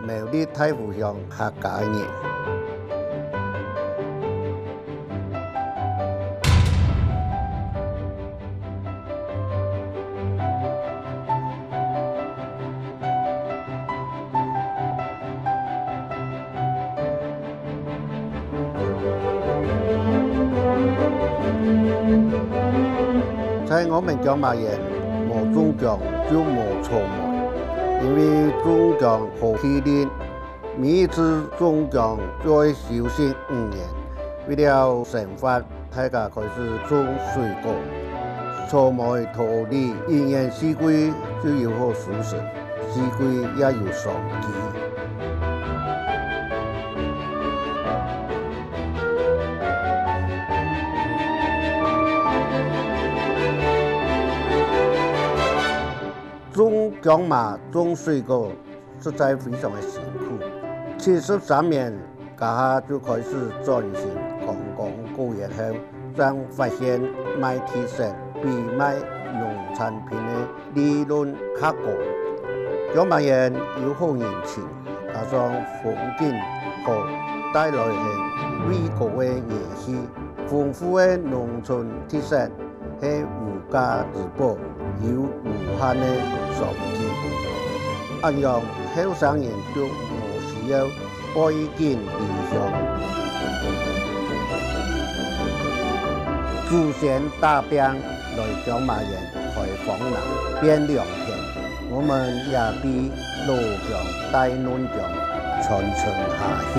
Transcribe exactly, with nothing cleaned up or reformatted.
苗栗大湖鄉客家人。 在我們姜嫲縣，無種薑就無草莓，因為種薑好氣力，每一次種薑就愛休息五年。為了生活，大家開始種水果，草莓、桃李，一年四季就有好收成。 四季也有商機。種薑嫲、種水果，實在非常个辛苦。七十三年， 該下就開始轉型觀光果園後，正發現賣地色比賣農產品个利潤較高。薑嫲縣有好人情，加上風景好，帶來係味覺个元氣，豐富个農村特色 係無價之寶，有無限个商機。恁樣，後生人就無需要背井離鄉。祖先打拚來薑嫲縣開荒林、變良田，我們也被老薑帶嫩薑傳承下去。